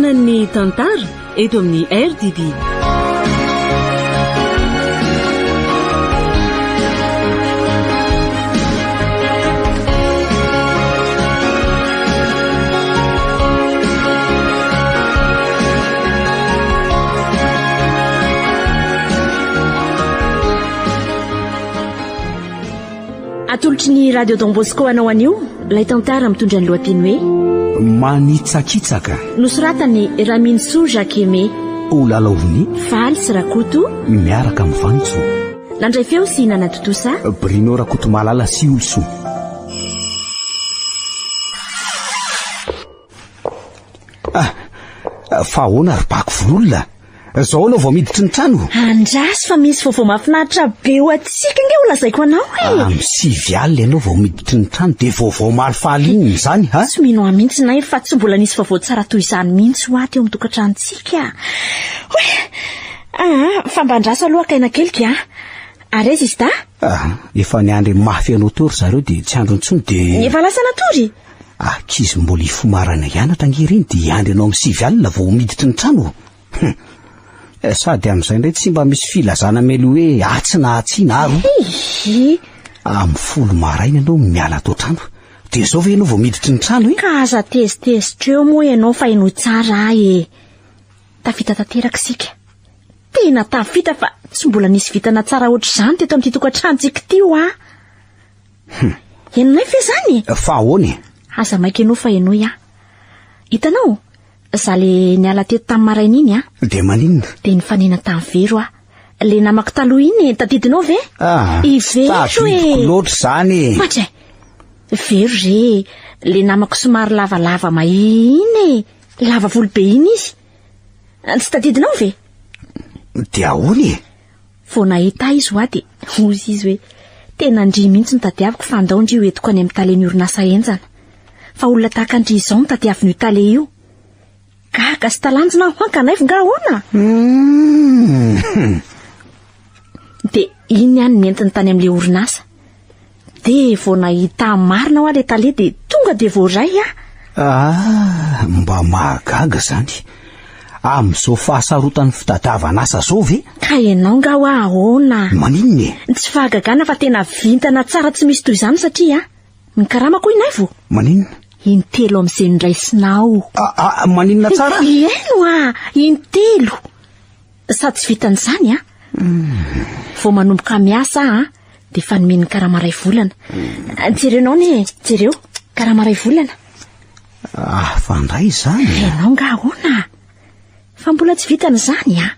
Fotoanan'ny tantara eto amin'ny RDB. Atolotry ny Radio Don Bosco anao anio ilay tantara mitondra ny lohateny hoe Manitsakitsaka. Nosoratan'i Raminsoa Jacques Aimé. Ho lalaovin'i Faly sy Rakoto miaraka amin'ny Vanintsoa. Nandray feo sy nanatontosa Bruno Rakotomalala sy Olosoa. Ah, fa ahoana ry bako vololona? Zao anao vao miditry ny trano? Andraso fa misy vaovao mahafinaritra be ho antsika ange ho lazaiko anao e. Amin'ny sivy alina ianao vao miditry ny trano dia vaovao mahafaly inona izany ha? Tsy mino ahy mihitsy nay fa tsy mbola nisy vaovao tsara toy izany mihitsy ho ahy teo amin'ny tokantranontsika. Oy! Ah, fa mba andraso aloha akaina kely ka. Ary aiza izy da? Ah, efa niandry mafy anao teo ry zareo dia tsy andro intsony dia... Efa lasa natory? Ankizy mbola hifoha maraina hianatra ange ireny dia hiandry anao amin'ny sivy alina vao miditry ny trano. Hum. Eh, sady amin'izay indray tsy mba misy filazana mialoha hoe atsy na atsy na aro. Hihi. Amin'ny folo maraina ianao miala ato an-trano. Dia izao ve ianao vao miditry ny trano e? Ka aza tezitezitra eo moa ianao fa henoy tsara ahy e. Tafita tanteraka isika. Tena tafita fa tsy mbola nisy vitana tsara ohatr'izany teto amin'ity tokantranontsika ity hoa. Hum. Henonay ve izany e? Fa ahoana e? Aza maika ianao fa henoy aho. Hitanao, za le niala teto tamin'ny maraina iny a. Dia maninona? Dia nifanena tamin'i Vero aho. Le namako taloha iny e, tadidinao ve? Ah, I Vero e. Tadidiko loatra izany e. Ohatra e. Vero re, le namako somary lavalava mahia iny e. Lava volo be iny izy. Tsy tadidinao ve? Dia ahoana e? Vao nahita ahy izy hoa dia hozy izy hoe, tena ndry mihitsy no tadiaviko fa andao ndry ho entiko any amin'ny talen'ny orinasa henjana. Fa olona tahaka an-dry izao no tadiavin'io tale io. Gaga sy talanjona aho han kanaivo nga ahoana? Hmm. Dia iny ihany nentiny tany amin'ilay orinasa. Dia vao nahita ahy marina hoa ilay tale dia tonga dia voaray aho. Ah, mba mahagaga izany. Amin'izao fahasarotan'ny fitadiavana asa izao ve? Ka ianao nga hoa ahoana? Maninona e? Tsy fahagagana fa tena vintana tsara tsy misy toy izany satria ny karamako hoy Naivo. Maninona? Intelo amin'izay noraisinao. Ah, ah, maninona tsara? Eny hoa, intelo. Sady tsy vitan'izany a. Vao manomboka miasa aho dia efa nomeny karama iray volana. Jerenao anie, jereo, karama iray volana. Hafa indray izany. Ianao nga ahoana? Fa mbola tsy vitan'izany a.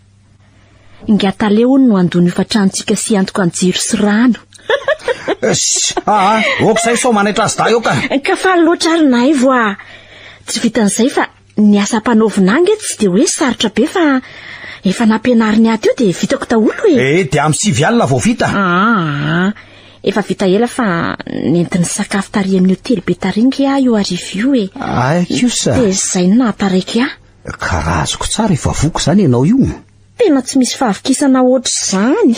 Ingahy tale hono no handoa ny hofan-tranontsika sy hiantoka ny jiro sy rano. Aa, ok izay sao manaitra azy dahy eo ka. Ka faly loatra ary Naivo a. Tsy vitan'izay fa Ny asa ampanaovina ahy nge tsy dia hoe sarotra be fa efa nampianariny ahy teo dia vitako daholo e. Eh, dia amin'ny sivy alina vao vita? Aa, efa vita ela fa nentiny sakafo tary amin'ny hotely be tary nge aho io hariva io e. Ay kosa. Dia izay no nahataraiky ahy. Ka raha azoko tsara efa voky izany ianao io. Tena tsy misy fahavokisana ohatr'izany.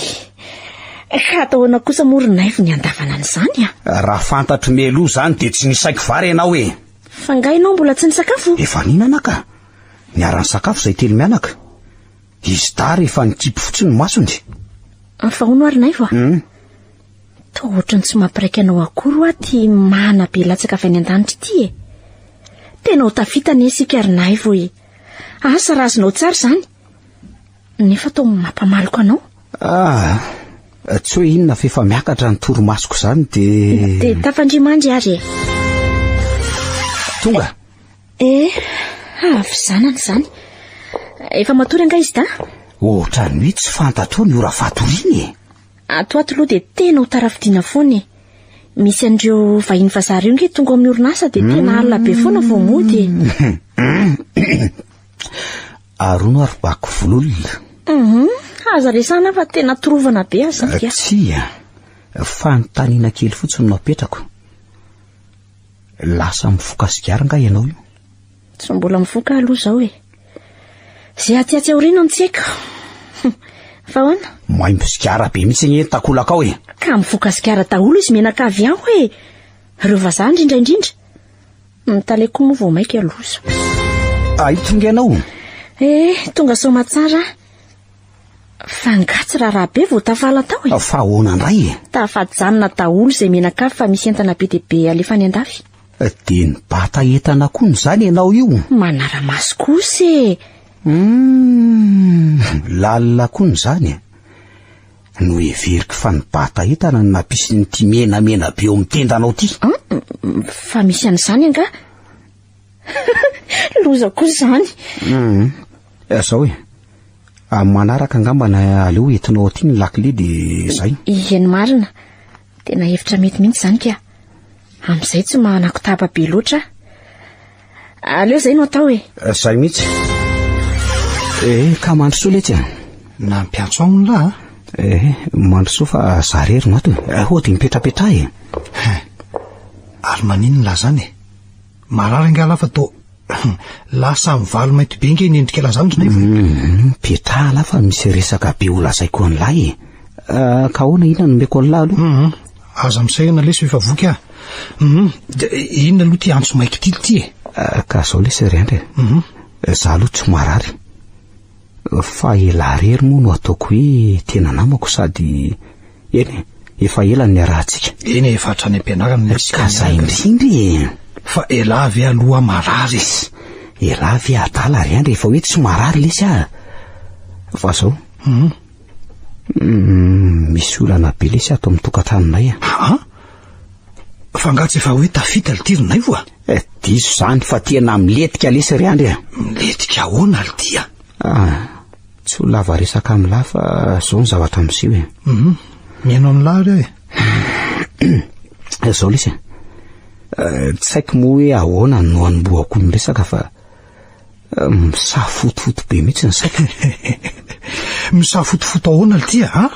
Ka atao ahoana kosa moa ry Naivo ny handavana an'izany a? Raha fantatro mialoha izany dia tsy nisaiko vary ianao e. Fa nga ianao mbola tsy nisakafo? Efa nihinana ka. Niara-nisakafo izay telo mianaka. Izy dahy rehefa nikipy fotsiny ny masony. Fa hono ary Naivo a? Hmm. Toa ohatran'ny tsy mampiraika anao akory hoa ity mana be latsaka avy any an-danitra ity e. Tena ho tafita anie isika ry Naivo e. Asa raha azonao tsara izany. Nefa toa mampamaloka anao. Ah, tsy hoe inona fa efa miakatra ny torimasoko izany dia... Dia tafandria mandry ary e. Tonga. Eh, avy zanany izany. Efa matory angaha izy da? Ohatran'ny hoe tsy fantatrao ny ora fatoriany e. Ato ato aloha dia tena ho tara fodiana foana e. Misy an'ireo vahiny vazaha ireo nge tonga ao amin'ny orinasa dia tena alina be foana vao mody e. Arono ary bako vololona. Hum, aza resahana fa tena torovana be aza eh, Tsia, fanontaniana kely fotsiny no apetrako. Lasa mifoka sigara nga ianao io? Tsy mbola mifoka aloha izao e. Izay aty atsy aoriana no tsy haiko. Fa ahoana? Maimbo sigara be mihitsy anie ny takolaka ao e. Ka mifoka sigara daholo izy mianakavy ao e. Ireo vazaha indrindra indrindra. Ny tale koa moa vao maika loza. Ay tonga ianao. Eh, tonga soamatsara. Fa angaha tsy raharaha be vao tafala tao e? Fa ahoana indray e? Tafajanona daholo izay mianakavy fa misy entana be dia be alefa any andafy. Dia nibata entana koa izany ianao io? Manara-maso kosa e! Humm, lalina koa izany e! Noheveriko fa nibata entana no nampisy an'ity menamena be eo amin'ny tendanao ity. Hum, fa misy an'izany angaha? Loza kosa izany. Hum, izao e, amin'ny manaraka angamba na aleo entinao aty ny lakile dia izay. Eny marina, tena hevitra mety mihitsy izany ka. Amin'izay tsy manakotaba be loatra aho. Aleo izay no atao e. Izay mihitsy. Eh, ka mandrosoa letsy a. Nampiantso aho ny lahy a. Eh, mandrosoa fa za rery no ato e. Hoa dia mipetrapetraha e. Ary maninona lahy zany e? Marary angaha lahy fa toa lasa mivalo mainty be nge ny endrika lahy zany ry Naivo e. Hum, petraha lahy fa misy resaka be ho lazaiko an'lahy e. Ah, ka ahoana inona no omeko an'lahy aloha? Hum, aza misahirana lesy fa efa voky aho. Hum, dia inona aloha ity antso maika ity ity e? Ah, ka zao lesy ry Andry e. Hum. Za aloha tsy marary. Fa elah rery moa no ataoko hoe tena namako sady Eny e, efa ela no niarahantsika. Eny e, efa hatrany am-pianarana nefa isika Ka zay niaraka. indrindra e! Fa elah ve aloha marary e? Elah ve adala ry Andry efa hoe tsy marary lesy ah! Fa zao, Hum. mm, misy olana be lesy ato amin'ny tokantranonay ah. Aa? Fa angaha tsy efa hoe tafita lty ry Naivo a? Eh, diso izany fa tena milentika lesy ry Andry a! Milentika ahoana lty a? Ah, Tsy ho lava resaka amin'lah fa zao ny zavatra miseho e. Hum, mihaino amin'lah ary aho e. Zao lesy e. Eh, tsy haiko moa hoe ahoana no hanombohako ny resaka fa eh, misafotofoto be mihitsy ny saiko. Misafotofoto ahoana lty a?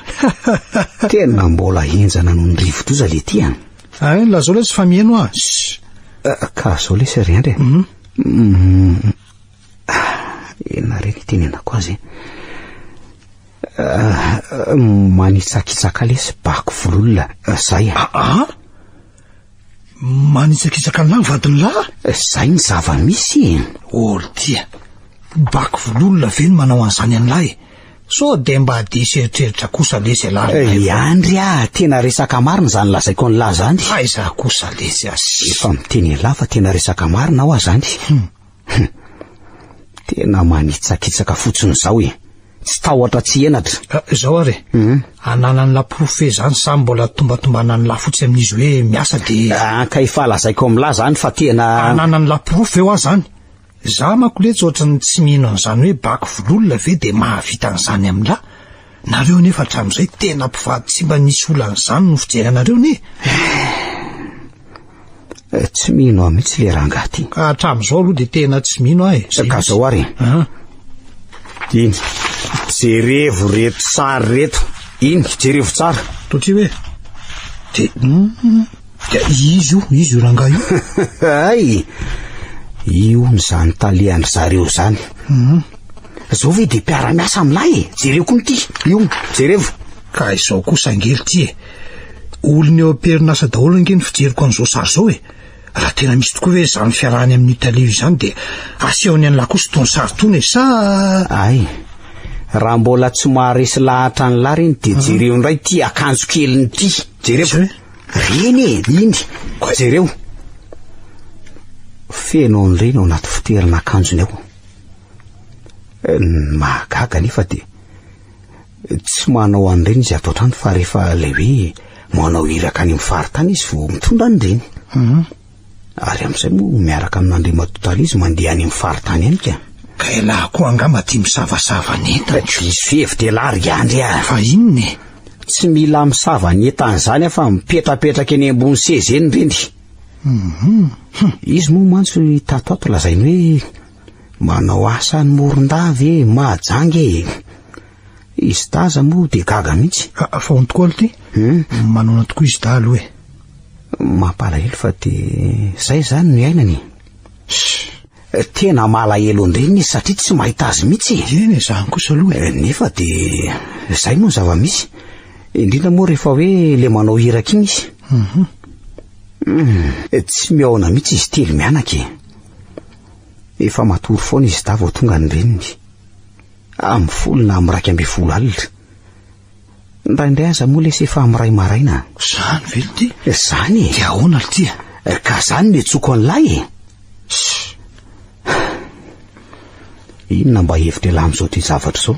Tena mbola henjana noho ny rivodoza le ty a. Ay, lazao lesy fa mihaino aho. Eh, ka zao lesy ry Andry e. Mm. Inona re ny itenenako azy e? Ah, manitsakitsaka lesy bako vololona zay a. Aa? Manitsakitsaka an'lah ny vadin'lah? Zay ny zava-misy e. Oltia, bako vololona ve no manao an'izany an'lah e? Sao dia mba diso eritreritra kosa lesy elah ry Naivo? Iandry ah, tena resaka marina izany lazaiko an'lah zany. Aiza kosa lesy ah. Efa miteny elah fa tena resaka marina hoa zany. Hum. Hum. Tena manitsakitsaka fotsiny izao e. Tsy tahotra tsy henatra. Ah, izao ary e. Hum. Ananan'lah porofo ve izany sa mbola tombatombanan'lah fotsiny amin'izy hoe miasa dia... Ah, ka efa lazaiko amin'lah zany fa tena... Ananan'lah porofo ve hoa zany? Za manko letsy ohatran'ny tsy mino an'izany hoe baky vololona ve dia mahavita an'izany amin'lah? Nareo anefa hatramin'izay tena mpivady tsy mba nisy olana izany no fijery anareo anie. Eh, tsy mino aho mihitsy le rangahy ty. Ka hatramin'izao aloha dia tena tsy mino aho e. Ka zao ary e. Iny, jerevo reto sary reto. Iny, jerevo tsara. Toa hoe dia hmm, dia izy io, izy io rangahy io. Hay! Io hono izany talehan-dry zareo izany. Mhm. Zao ve dia mpiara-miasa amin'lahy e? Jereo koa ity, io, jerevo. Ka izao kosa ange ry ty e. Olona eo am-perinasa daholo ange ny fijeriko an'izao sary izao e. Raha tena misy tokoa ve izany fiarahany amin'io tale io izany dia asehony an'lah kosa itony sary itony e, sa... Ay, raha mbola tsy maharesy lahatra an'lah reny dia jereo indray ity akanjo keliny ity. Jereo. Reny e, iny. Jereo. Feno an'ireny ao anaty fitoerana akanjony ao. Ny mahagaga anefa dia tsy manao an'ireny izy ato an-trano fa rehefa ilay hoe manao iraka any amin'ny faritany izy vao mitondra an'ireny. Mhm. Ary amin'izay moa miaraka amin'Andriamatoa Tale izy mandeha any amin'ny faritany any ka. Ka ialahy koa angamba tia misavasava ny entana. Diso fihevitra ialahy ry Andry a. Fa inona e? Tsy mila misava ny entana izany aho fa mipetrapetraka eny ambony seza eny ireny. Mhm. Izy moa mantsy tato ato lazainy hoe manao asa any Morondava e, Mahajanga e. Izy daza moa dia gaga mihitsy. Ah, fa hono tokoa aloha ity? Hmm? Manaona tokoa izy da aloha e. Mampalahelo fa dia zay izany no iainany e. Tena malahelo an-dreniny izy satria tsy mahita azy mihitsy e. Eny e, zany kosa aloha e. Nefa dia zay moa ny zava-misy. Indrindra moa rehefa hoe le manao iraka iny izy. Mhm. Tsy mihaona mihitsy izy telo mianaka e. Efa matory foana izy dahy vao tonga ny reniny. Amin'ny folo na amin'ny 11 alina. Indraindray aza moa lesy efa amin'ny iray maraina. Zany ve lty? Zany e. Dia ahoana lty a? Ka zany no iantsoako an'lahy e. Inona mba hevitr'ialahy amin'izao toe-javatra izao?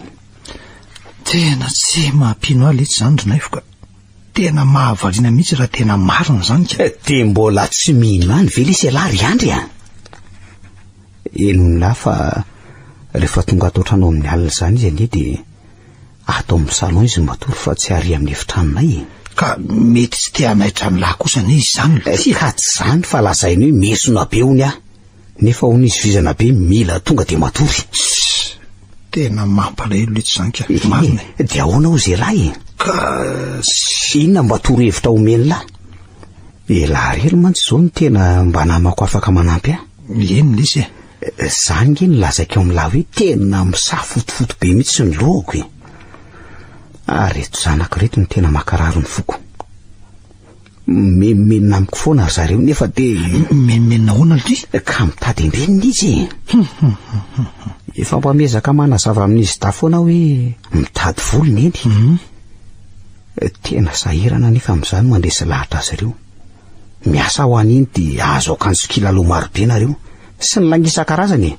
Tena tsy mampino ahy letsy izany ry Naivo ka. Tena mahavariana mihitsy raha tena marina izany ka. Dia mbola tsy mino ihany ve lesy ialahy ry Andry a? Henon'lah fa rehefa tonga ato an-trano amin'ny alina izany izy anie dia ato amin'ny salon izy matory fa tsy ary amin'ny efitranonay e. Ka mety tsy te hanaitra an'lah kosa anie izy izany ry Ka tsy izany fa lazainy hoe mesona be hono aho. Nefa hono izy vizana be mila tonga dia matory. Tssy! Tena mampalahelo letsy izany ka. Marina e. Dia ahoana hozy ialahy e? Ka tsy. Inona mba torohevitra omen'lah? Elah irery mantsy izao no tena mba namako afaka manampy ahy. Eny lesy e. Za nge no lazaiko amin'lah hoe tena misafotofoto be mihitsy ny lohako e. Ary ireto zanako ireto no tena mankarary ny foko. Mimenomenona amiko foana ry zareo nefa dia... Mimenomenona ahoana ry? Ka mitady an-dreniny izy e. Efa mba miezaka manazava amin'izy dahy foana aho hoe mitady vola neny. Mhm. Tena sahirana anefa amin'izany mandresy lahatra azy ireo. Miasa aho any iny dia ahazo akanjo kilalao marobe nareo sy ny lainga isan-karazany e.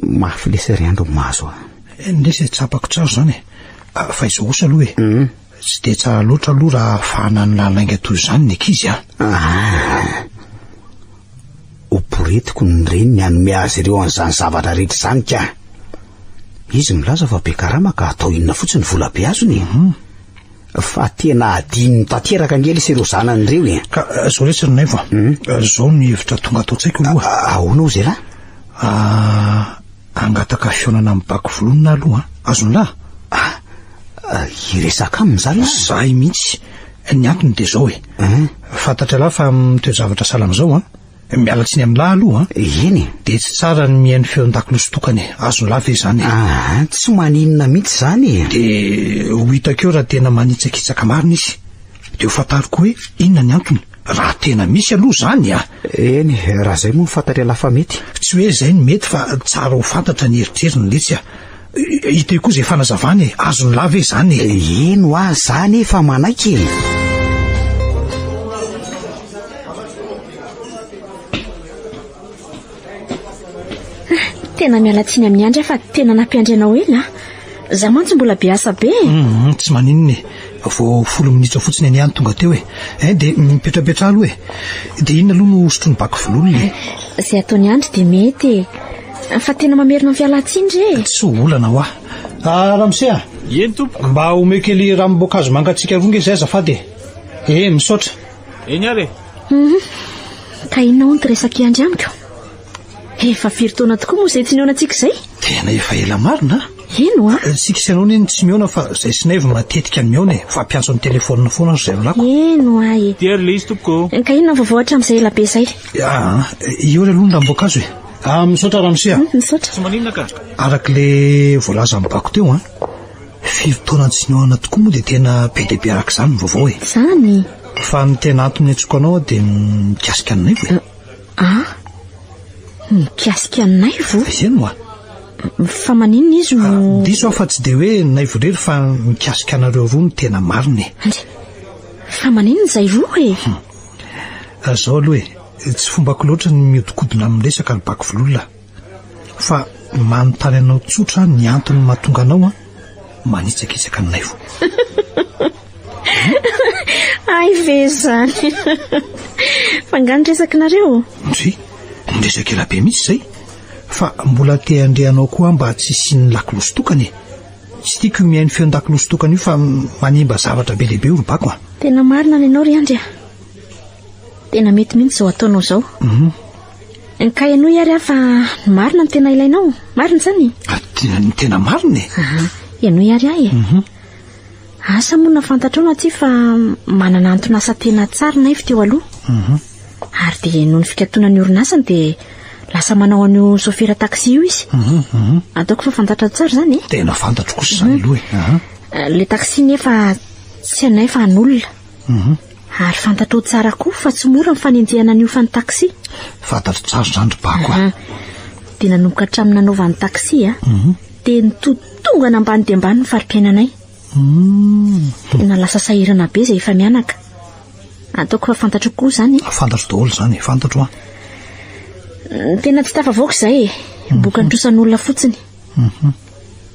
Mafy lesy ry Andry ny mahazo ahy. Eny lesy e, tsapako tsara izany e. Ah, fa izao kosa aloha e. Mhm. Tsy dia tsara loatra aloha raha ahafahana ny lalainga toy izany ny ankizy a. Ah. Ho poretiko ny reniny hanome azy ireo an'izany zavatra rehetra izany ka. Izy milaza fa be karama ka atao inona fotsiny vola be azony e. Mhm. Fa tena adinony tanteraka ange lesy ireo zanany ireo e. Ka eh, zao lesy ry Naivo a. Mhm. Eh, zao ny hevitra tonga ato an-tsaiko aloha. Ah, ahoana hozy elah? Ah, Hangataka fihaonana amin'i Bako Volonina aloha an! Azon'lah? Ah, hiresaka aminy za lah? Zahay mihitsy. Ny antony dia izao e. Fantatr'lah fa amin'ny toe-javatra sahala amin'izao an, miala tsiny amin'lah aloha an. Eny e. Dia tsy tsara ny mihaino feon-dakolosy tokana e. Azon'lah ve izany e? Ah, tsy maninona mihitsy izany e. Dia ho hitako eo raha tena manitsakitsaka marina izy. Dia ho fantariko hoe inona ny antony. Raha tena misy aloha izany a! Eny, raha izay moa no fantatr'ialahy fa mety. Tsy hoe izay no mety fa tsara ho fantatra ny eritreriny letsy a! Hita eo koa izay fanazavana e! Azon'lah ve izany e? Eny hoa, za anie efa manaiky e! Tena miala tsiny amin'i Andry aho fa tena nampiandry anao ela a! Za mantsy mbola be asa be e! Hum, tsy maninona e! Vao folo minitra fotsiny anie aho no tonga teo e! Eh, dia mipetrapetraha aloha e! Dia inona aloha no sotroin'i Baky Vololona e? Izay ataon'i Andry dia mety e! Fa tena mamerina ny fialan-tsiny re e! Tsy olana hoa! Ah, ramose a! Eny tompoko! Mba omeo kely ranom-boankazo mangatsiaka roa nge izay azafady e! Eh, misaotra! Eny ary e! Hum, ka inona hono ty resak'i Andry amiko? Efa firy taona tokoa moa izay tsy nihaonantsika izay? Tena efa ela marina a! Eny hoa! Tsika sy ianao anie no tsy mihaona fa izay sy Naivo matetika no mihaona e! Fampiantso amin'ny telefaonina foana ry zareo lako. Eny hoa e! Ty ary le izy tompoko ô! Ka inona ny vaovao hatramin'izay ela be izay? Aa, io ary aloha ny ranom-boankazo e! Ah, misaotra ramose a! Misaotra. Tsy maninona ka! Araka le voalazan'i Bako teo an! Firy taona tsy nihaonana tokoa moa dia tena be dia be araka izany ny vaovao e! Izany? Fa ny tena antony niantsoako anao dia mikasika an'i Naivo e! Ah! Mikasika an'i Naivo? Eny hoa! Fa maninona izy no... Ah, diso aho fa tsy dia hoe Naivo irery fa mikasika anareo roa no tena marina e! Andry, fa maninona izay roa e? Hum. Izao aloha e, tsy fombako loatra ny mihodinkodina amin'ny resaka ry Bakivololona. Fa manontany anao tsotra aho ny antony mahatonga anao an, manitsakitsaka an'i Naivo. Hay ve izany. Fa angaha ny resakinareo? Ndry, ny resaka ela be mihitsy izay. Fa mbola te handre anao koa aho mba tsy hisian'ny lakolosy tokana e. Tsy tiako io mihaino feon-dakolosy tokana io fa manimba zavatra be dia be io ry Bako a. Tena marina ny anao ry Andry a. Tena mety mihitsy izao ataonao izao. Mhm. Ka henoy ary aho fa ny marina no tena ilainao. Marina izany? Ah, ny tena marina e. Aha, henoy ary ahy e. Mhm. Asa moa na fantatrao na tsia fa manana anton'asa tena tsara Naivo teo aloha. Mhm. Ary dia noho ny fikatonan'ny orinasany dia lasa manao an'io sofera taxi io izy. Mhm, mhm. Ataoko fa fantatrao tsara izany e. Tena fantatro kosa izany aloha e. Aha. Le taxi nefa tsy anay fa an'olona. Mhm. Ary fantatrao tsara koa fa tsy mora ny fanenjehana ny hofan'ny taxi. Fantatro tsara izany ry Bako a. Dia nanomboka hatramin'ny nanaovany taxi a. Dia nitotongana ambany dia ambany ny fari-piainanay. Tena lasa sahirana be izay efa mianaka. Ataoko fa fantatro koa izany e. Fantatro daholo izany e, fantatro an. Tena tsy tafavoaka izay e. Boka ny trosan'olona fotsiny.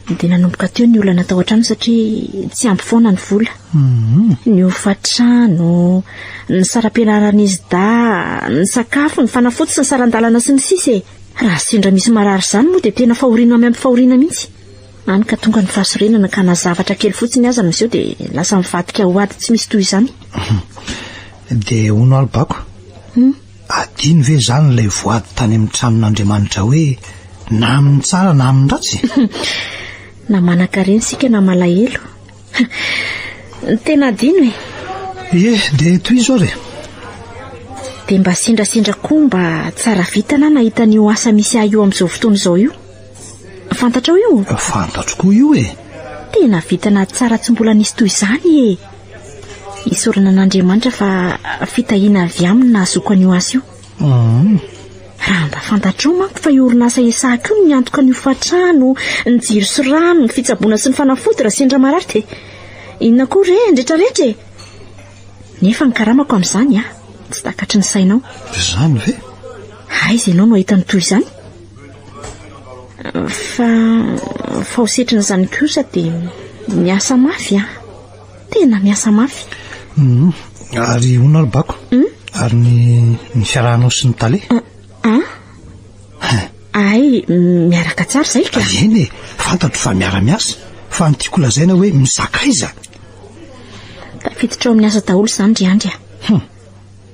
Dia nanomboka teo ny olana tao an-trano satria tsy ampy foana ny vola. Ny hofa-trano, ny saram-pianaran'izy dahy, ny sakafo, ny fanafody sy ny saran-dalana sy ny sisa e. Raha sendra misy marary izany moa dia tena fahoriana miampy fahoriana mihitsy. Any ka tonga ny fahasorenana ka na zavatra kely fotsiny aza no miseho dia lasa mivadika ho ady tsy misy toy izany. Dia hono ary Bako, adino ve izany ilay voady tany amin'ny tranon'Andriamanitra hoe na amin'ny tsara na amin'ny ratsy? Na manan-karena isika na malahelo. Tena adino e. Ie, dia tohizo ary e. Dia mba sendrasendra koa mba tsara vintana aho nahita an'io asa misy ahy io amin'izao fotoana izao io. Fantatrao io? Fantatro koa io e. Tena vintana tsara tsy mbola nisy toy izany e. Isaorana an'Andriamanitra fa fitahiana avy aminy nahazoako an'io asa io. Raha mba fantatrao manko fa io orinasa Esahako io no miantoka ny hofantrano, ny jiro sy rano, ny fitsaboana sy ny fanafody raha sendra marary dia inona koa re ny retraretra e! Nefa ny karamako amin'izany a, tsy takatry ny sainao. Izany ve? Aiza ianao no hahita ny toy izany? Fa fa ho setrin'izany kosa dia miasa mafy a. Tena miasa mafy. Ary hono ary Bako? Ary ny ny fiarahanao sy ny tale? An? Ay, miaraka tsara izay ka. Eny e, fantatro fa miara-miasa. Fa ny tiako lazaina hoe misakaiza. Tafiditra ao amin'ny asa daholo izany ry Andry a.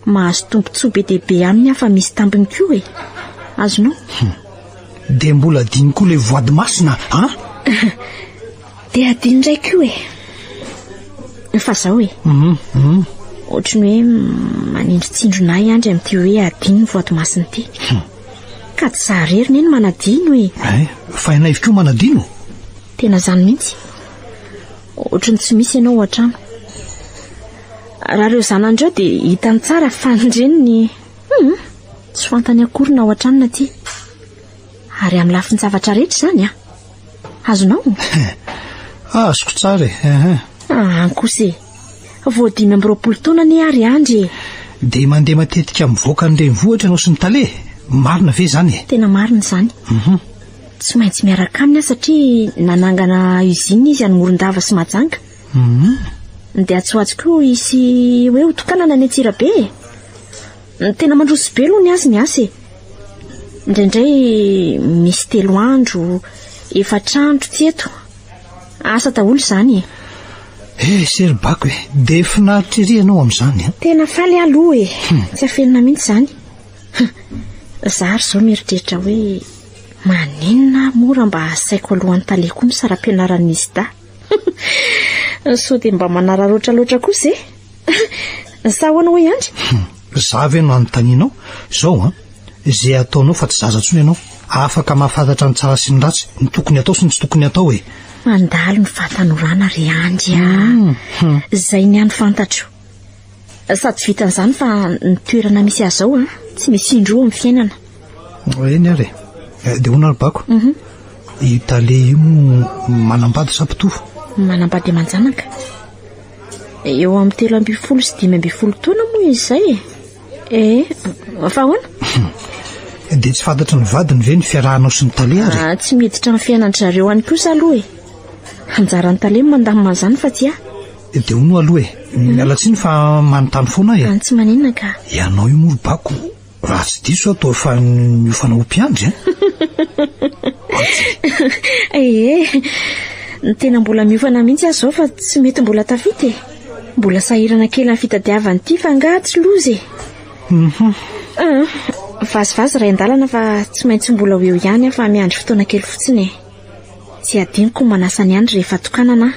Mahazo tombontsoa be dia be aminy aho fa misy tambiny koa e. Azonao? Dia mbola adino koa ilay voady masina an? Dia adino indray koa e. Fa zao e. Ohatry ny hoe manindritsindrona ahy Andry amin'ity hoe adino ny voady masina ity. Ka tsy za irery ne no manadino e. Eh, fa ianaivo koa manadino? Tena izany mihitsy. Ohatry ny tsy misy ianao ao an-trano. Raha ireo zanany ireo dia hitany tsara fa ny reniny, hum, tsy fantany akory na ao an-trano na tsia. Ary amin'ny lafin-javatra rehetra izany an. Azonao? Azoko tsara e. Ehe. Ah, kosa e. Vao 25 taona anie ary Andry e. Dia mandeha matetika mivoaka ny renivohitra ianao sy ny tale? Marina ve izany e? Tena marina izany. Tsy maintsy miaraka aminy aho satria nanangana usine izy any Morondava sy Mahajanga. Dia atsy ho atsy koa hisy hoe hotokanana any Antsirabe e. Tena mandroso be aloha ny azy ny asa e. Indraindray misy telo andro, efatra andro tsy eto. Asa daholo izany e. Eh, sery bako e, dia finaritra ery ianao amin'izany an. Tena faly aho aloha e. Tsy afenina mihitsy izany. Za ary izao mieritreritra hoe maninona aho moa raha mba asaiko alohan'ny tale koa ny saram-pianaran'ny ISTA. Sao dia mba manararaotra loatra kosa e. Sa ahoana hoy Andry? Za ve no anontanianao? Zao an, ze ataonao fa tsy zaza intsony ianao. Afaka mahafantatra ny tsara sy ny ratsy, ny tokony atao sy ny tsy tokony atao e. Mandalo ny fahatanorana ry Andry a. Zay ny hany fantatro. Sady tsy vitan'izany fa ny toerana misy azy zao an, tsy misy indroa amin'ny fiainana. Eny ary e. Dia hono ary Bako? Io tale io moa manambady sa mpitovo? Manambady aman-janaka. Eo amin'ny 13 sy 15 taona moa izy izay e. Eh, fa ahoana? Dia tsy fantatry ny vadiny ve ny fiarahanao sy ny tale ary? Ah, tsy miditra amin'ny fiainan-dry zareo any kosa aloha e. Anjaran'ny tale no mandamina an'izany fa tsy ahy. Dia hono aloha e, miala tsiny fa manontany foana aho e. Ah, tsy maninona ka. Ianao io moa ry Bako, raha tsy diso aho toa efa niofana ho mpiandry an? Ee, ny tena mbola miofana mihitsy aho izao fa tsy mety mbola tafita e. Mbola sahirana kely amin'ny fitadiavana ity fa angaha tsy loza e. Ah, vazivazy ray an-dalana fa tsy maintsy mbola ho eo ihany aho fa miandry fotoana kely fotsiny e. Tsy adinoko ny manasa ny andry rehefa tokanana aho.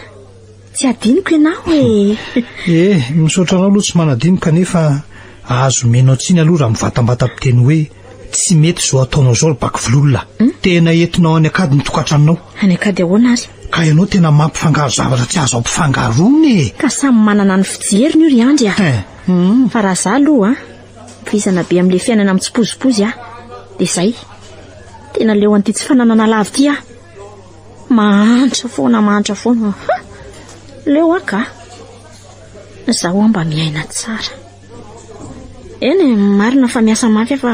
Tsy adinoko ianao e. Eh, misaotra anao aloha tsy manadino kanefa azo omenao tsiny aloha raha mivatambatam-piteny hoe tsy mety izao ataonao izao ry bakivololona. Tena entinao any an-kady ny tokantranonao. Any an-kady ahoana ary? Ka Ka ianao tena mampifangaro zavatra tsy azo ampifangaroana e! Ka samy manana ny fijeriny io ry Andry a! Fa raha za aloha an, vizana be amin'ilay fiainana mitsipozipozy aho. Dia izay. Tena leo an'ity tsy fananana lava ity aho. Mahantra foana, mahantra foana. Ha! Leo aho ka. Izaho mba miaina tsara. Eny e, marina fa miasa mafy aho fa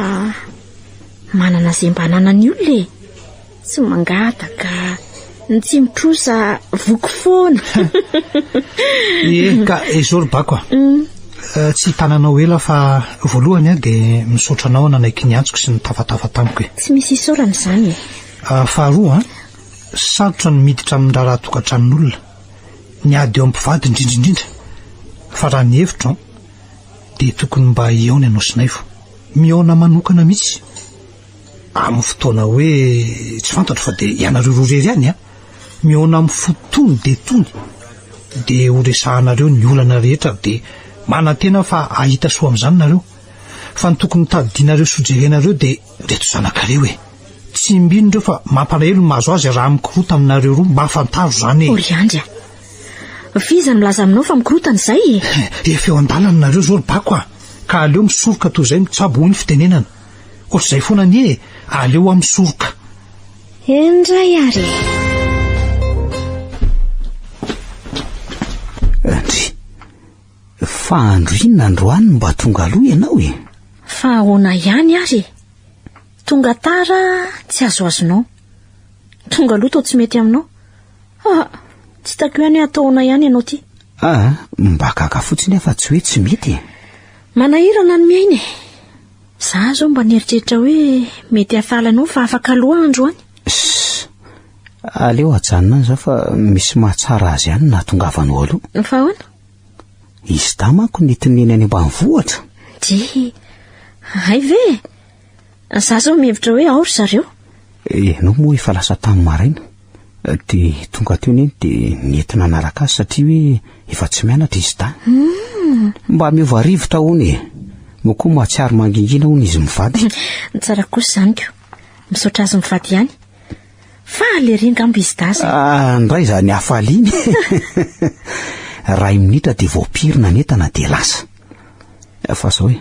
manana izay mba ananan'ny olona e. Tsy mangataka, ny tsy mitrosa voky foana. Ie, ka izao ry Bako a. Eh, tsy hitananao ela fa voalohany aho dia misaotra anao nanaiky ny antsoko sy nitafatafa tamiko e. Tsy misy isaorana izany e. Ah, faharoa, sarotra ny miditra amin'ny raharaha tokantranon'olona. Ny ady eo amin'ny mpivady indrindra indrindra. Fa raha ny hevitro an, dia tokony mba hihaona ianao sy Naivo. Mihaona manokana mihitsy. Amin'ny fotoana hoe tsy fantatro fa dia ianareo roa irery ihany an. Mihaona amin'ny fo tony dia tony. Dia ho resahanareo ny olana rehetra dia manantena aho fa hahita soa amin'izany nareo. Fa ny tokony tadidianareo sy hojerenareo dia ireto zanakareo e. Tsy mbino ireo fa mampalahelo ny mahazo azy raha mikorota aminareo roa, mba fantaro izany e. O ry Andry a! F'iza no milaza aminao fa mikorotana izay e? Efa eo an-dalana nareo izao ry Bako a! Ka aleo misoroka toy izay mitsabo hoy ny fitenenana. Ohatr'izay foana anie e! Aleo aho misoroka. Eny indray ary e! Ndry, fa andro inona androany no mba tonga aloha ianao e? Fa ahoana ihany ary e? Tonga tara tsy azoazonao. Tonga aloha toa tsy mety aminao. Ah, tsy hitako ihany hoe atao ahoana ihany ianao ity. Ah, mba gaga fotsiny aho fa tsy hoe tsy mety e. Manahirana ny miaina e. Za zao mba nieritreritra hoe mety hahafaly anao fa afaka aloha androany. Sss, aleo ajanona any za fa misy mahatsara azy ihany nahatongavanao aloha. Fa ahoana? Izy dahy manko nentin'i Neny any ambanivohitra. Dia, hay ve e? Za zao mihevitra hoe ao ry zareo. Ianao moa efa lasa tamin'ny maraina. Dia tonga teo Neny dia nety nanaraka azy satria hoe efa tsy mianatra izy dahy. Mba miova rivotra hono e. Moa koa mahatsiaro mangingina hono izy mivady. Tsara kosa izany ko. Misaotra azy mivady ihany. Faly ery angamba izy dahy izay. Ah, ndray izany hafaliany. Ray minitra dia voapirina ny entana dia lasa. Fa zao e.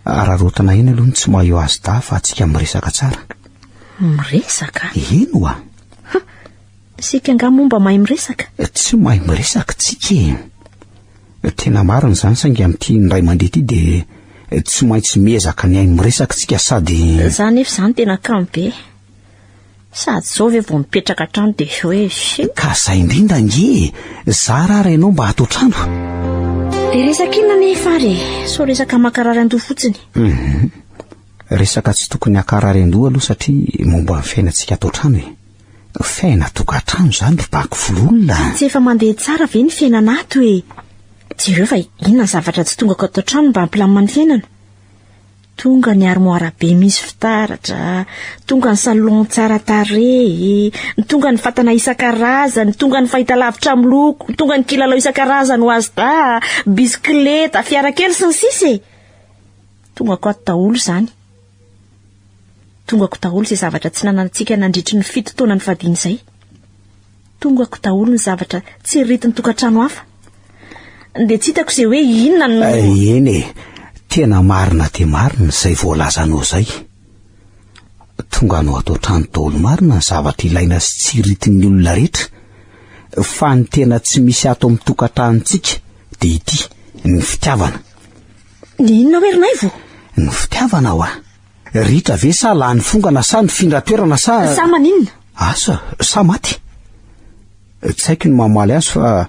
Araraotina eny aloha ny tsy maha eo azy dahy fa antsika miresaka tsara. Miresaka? Eny oa. Ha, isika angaha moa mba mahay miresaka? Tsy mahay miresaka tsika e. Tena marina izany saingy amin'ity indray mandeha ity dia tsy maintsy miezaka ny hahay miresaka tsika sady... Za nefa izany tena kamo be. Sady zao ve vao mipetraka an-trano dia hoe she. Ka zay indrindra ange e! Zara ary ianao mba ato an-trano. Dia resaka inona anefa ary e? Sao resaka mankarary an-doha fotsiny? Hum. Resaka tsy tokony hankarary an-doha aloha satria momba ny fiainantsika ato an-trano e. Fiainan-tokantrano izany ry baky vololona a! Tsy efa mandeha tsara ve ny fiainana ato e? Jereo fa inona ny zavatra tsy tongako ato an-trano mba hampilamina ny fiainana? Tonga ny armoire be misy fitaratra, tonga ny salon tsara tarehy, tonga ny fatana isan-karazany, tonga ny fahitalavitra miloko, tonga ny kilalao isan-karazany ho azy da, bisikileta, fiara kely sy ny sisa e! Tongako ato daholo izany. Tongako daholo izay zavatra tsy nananantsika nandritry ny fito taona nifadiana izay. Tongako daholo ny zavatra tsiriritin'ny tokantrano hafa. Dia tsy hitako izay hoe inona no... Eh, eny e, tena marina dia marina izay voalazanao izay. Tonga anao ato an-trano daholo marina ny zavatra ilaina sy tsiriritin'ny olona rehetra. Fa ny tena tsy misy ato amin'ny tokantranontsika dia ity, ny fitiavana. Ny inona hoe ry Naivo? Ny fitiavana hoa. Ritra ve sa lany fongana sa nifindra toerana sa... Sa maninona? Asa, sa maty? Tsy haiko ny mamaly azy fa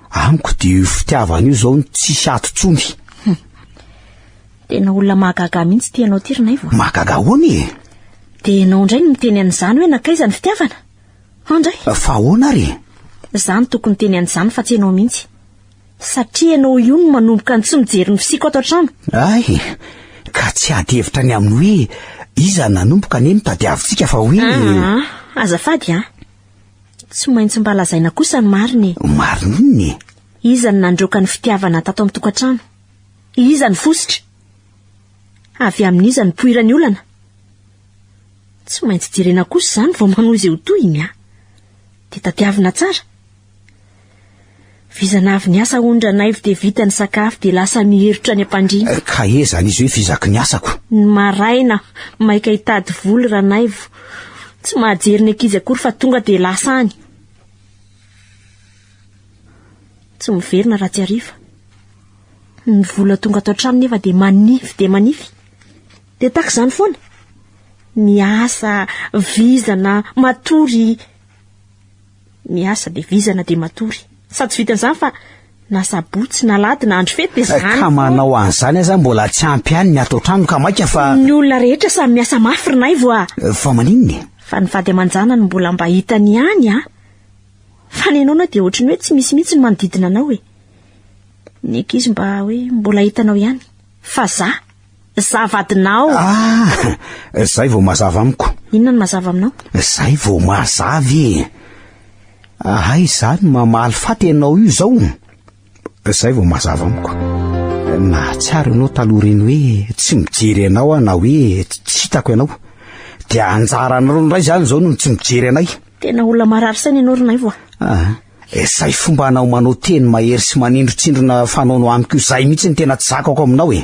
amiko dia io fitiavana io izao no tsisy ato intsony. Hum. Tena olona mahagaga mihitsy ity ianao ity ry Naivo. Mahagaga ahoana e? Dia ianao indray no miteny an'izany hoe nankaiza ny fitiavana? Andray. Fa ahoana ary e? Izaho no tokony hiteny an'izany fa tsy ianao mihitsy. Satria ianao io no manomboka ny tsy mijery ny fisiako ato an-trano. Ay, ka tsy ady hevitra ny amin'ny hoe iza nanomboka anie no tadiavintsika fa hoe... Aa, azafady an. Tsy maintsy mba lazaina kosa ny marina e. Marina inona e? Iza no nandroaka ny fitiavana tato amin'ny tokantrano? Iza no fositra? Avy amin'iza no nipoiran'ny olana? Tsy maintsy jerena kosa izany vao manohy izay ho tohiny an. Dia tadiavina tsara. Vizana avy niasa hono Ranaivo dia vita ny sakafo dia lasa miherotra any am-pandriana. Eh, ka eza izy hoe vizaky ny asako. Ny maraina, maika hitady vola Ranaivo. Tsy mahajery ny ankizy akory fa tonga dia lasa any. Tsy miverina raha tsy hariva. Ny vola tonga ato an-trano nefa dia manify dia manify. Dia tahaka izany foana. Miasa, vizana, matory. Miasa dia vizana dia matory. Sady tsy vitan'izany fa na sabotsy na alahady na andro fety dia izany Ka foana. manao an'izany aza mbola tsy ampy ihany ny ato an-trano ka maika fa... Ny olona rehetra samy miasa mafy ry Naivo a! Fa maninona e? Fa ny vady aman-janany mbola mba hitany ihany a! Fa ny anao na dia ohatran'ny hoe tsy misy mihitsy ny manodidina anao e! Ny ankizy mba hoe mbola hitanao ihany. Fa za, za vadinao. Ah, zay vao mazava amiko. Inona no mazava aminao? Zay vao mazava e. Ahay izany mamaly faty ianao io izao. Zay vao mazava amiko. Nahatsiaro ianao taloha ireny hoe tsy mijery anao aho na hoe tsy hitako ianao. Dia anjaranareo indray izany izao no tsy mijery anay. Tena olona marary saina ianao ry Naivo a. Ah, izay fombanao manao teny mahery sy manindrontsindrona fanaonao amiko io, izay mihitsy no tena tsy zakako aminao e.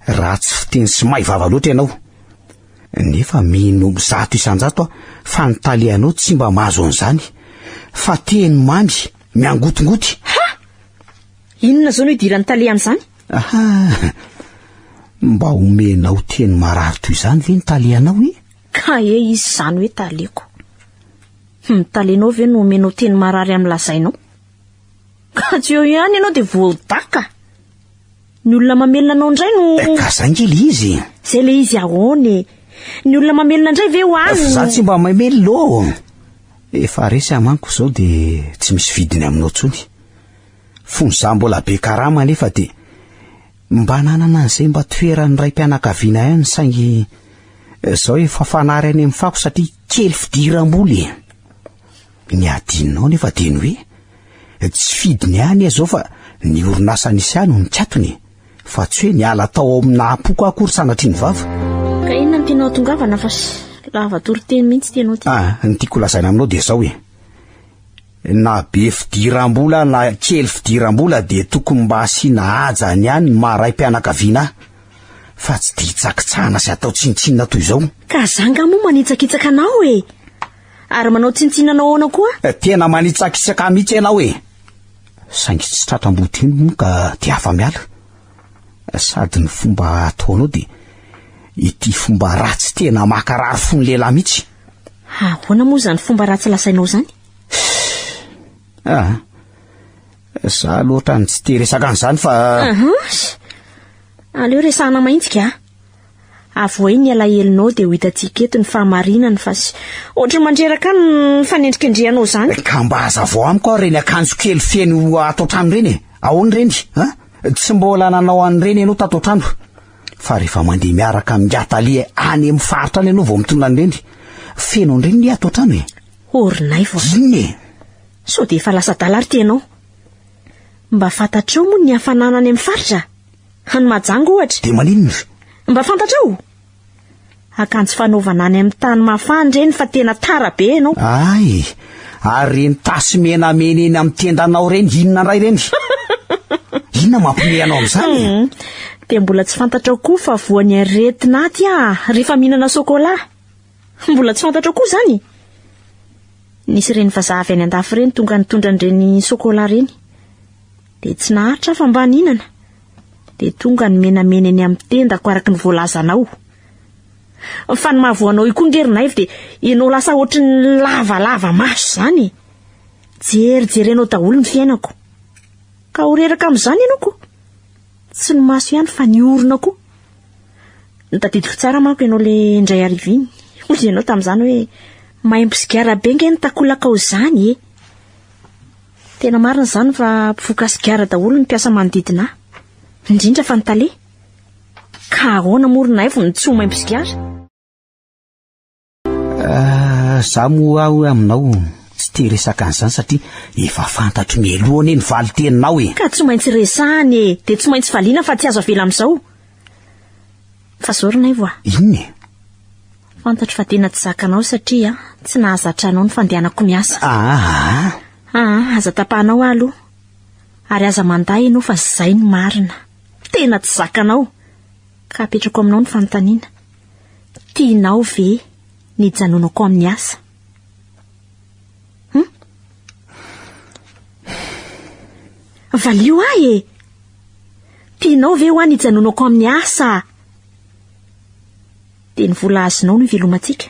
Ratsy fiteny sy may vava loatra ianao. Nefa mino 100% aho fa ny talehanao tsy mba mahazo an'izany. Fa teny mamy, miangotingoty. Ha! Inona izao no idiran'ny tale amin'izany? Aha! Mba omenao teny marary toy izany ve ny talehanao e? Ka e izy izany hoe taleko. Ny talenao ve no omenao teny marary amin'ny lazainao? Ka tsy eo ihany ianao dia voadaka. Ny olona mamelona anao indray no... Eh, ka zay nge le izy e. Zay le izy ahoana e? Ny olona mamelona indray ve ho any? Za tsy mba mamelona ô. Efa resy aho manko izao dia tsy misy vidiny aminao intsony. Fony za mbola be karama anefa dia mba nanana an'izay mba toeran'ny raim-pianakaviana ihany saingy izao efa fanary any amin'ny fako satria kely fidiram-bola e. Ny adinonao nefa dia ny hoe tsy fidiny ihany izao fa ny orinasa nisy ahy no nikatona e, fa tsy hoe niala tao amin'ny naha-poko aho akory sanatria ny vava. Ka inona no tianao hatongavana fa lava toriteny mihitsy ity ianao ity? Ah, ny tiako holazaina aminao dia izao e, na be fidiram-bola na kely fidiram-bola dia tokony mba asiana hajany ihany ny maha raim-pianakaviana ahy, fa tsy dia hitsakitsahana sy atao tsinontsinona toy izao. Ka za nga moa manitsakitsaka anao e! Ary manao tsinontsinona anao ahoana koa? Eh, tena manitsakitsaka ahy mihitsy ianao e! Saingy tsy tratra ambodiny moa ka dia afa-miala. Sady ny fomba ataonao dia ity fomba ratsy tena makarary fon'ny lehilahy mihitsy. Ahoana moa izany fomba ratsy lazainao izany? Ah, za aloha ohatran'ny tsy te resaka an'izany fa... Aleo resahana mahitsy ka. Avohay ny alahelonao dia ho hitantsika eto ny fahamarinany fa sy ohatry ny mandreraka any ny fanendrikendrehanao izany. Ka mba hazavao amiko aho ireny akanjo kely feno ato an-trano ireny e! Ahoana ireny? An? Tsy mbola nanao an'ireny ianao tato an-trano. Fa rehefa mandeha miaraka amin'i Ngatale any amin'ny faritra any ianao vao mitondra an'ireny. Feno an'ireny ny ato an-trano e! Ô ry Naivo a! Inona e? Sao dia efa lasa adala ary ity ianao? Mba fantatrao moa ny hafanana any amin'ny faritra? Any Mahajanga ohatra. Dia maninona? Mba fantatrao? Akanjo fanaovana any amin'ny tany mafana ireny fa tena tara be ianao. Ay, ary ireny tasy menamena eny amin'ny tendanao ireny, inona indray ireny? Inona mampimehy anao amin'izany e? Hmm. Dia mbola tsy fantatrao koa fa voan'ny aretina aty aho rehefa mihinana sôkôlà. Mbola tsy fantatrao koa izany? Nisy ireny vazaha avy any andafy ireny tonga nitondra an'ireny sôkôlà ireny. Dia tsy naharitra aho fa mba nihinana. Dia tonga ny menamena eny amin'ny tendako araka ny voalazanao. Fa ny mahavoa anao io koa nge ry Naivo dia ianao lasa ohatry ny lavalava maso izany e. Jerijerenao daholo ny fiainako. Ka ho reraka amin'izany ianao ko. Tsy ny maso ihany fa ny orona koa. Notadidiko tsara manko ianao le indray hariva iny. Hoy ianao tamin'izany hoe maimbo sigara be nge ny takolakao izany e. Tena marina izany fa mpifoka sigara daholo ny mpiasa manodidina ahy. Indrindra fa ny tale. Ka ahoana moa ry Naivo no tsy ho maimbo sigara? Ah, za moa aho aminao tsy te resaka an'izany satria efa fantatro mialoha anie ny valin-teninao e. Ka tsy maintsy resahana e, dia tsy maintsy valiana fa tsy azo avela amin'izao. Fa zao ry Naivo a. Inona e? Fantatro fa tena tsy zakanao satria. tsy nahazatra anao ny fandehanako miasa. Aa! Aa, aza tapahanao aho aloha. Ary aza mandà ianao fa izay no marina. Tena tsy zakanao. Ka apetrako aminao ny fanontaniana. Tianao ve ny hijanonako amin'ny asa? Hum? Valio ahy e! Tianao ve hoa ny hijanonako amin'ny asa? Dia ny vola azonao no ivelomantsika.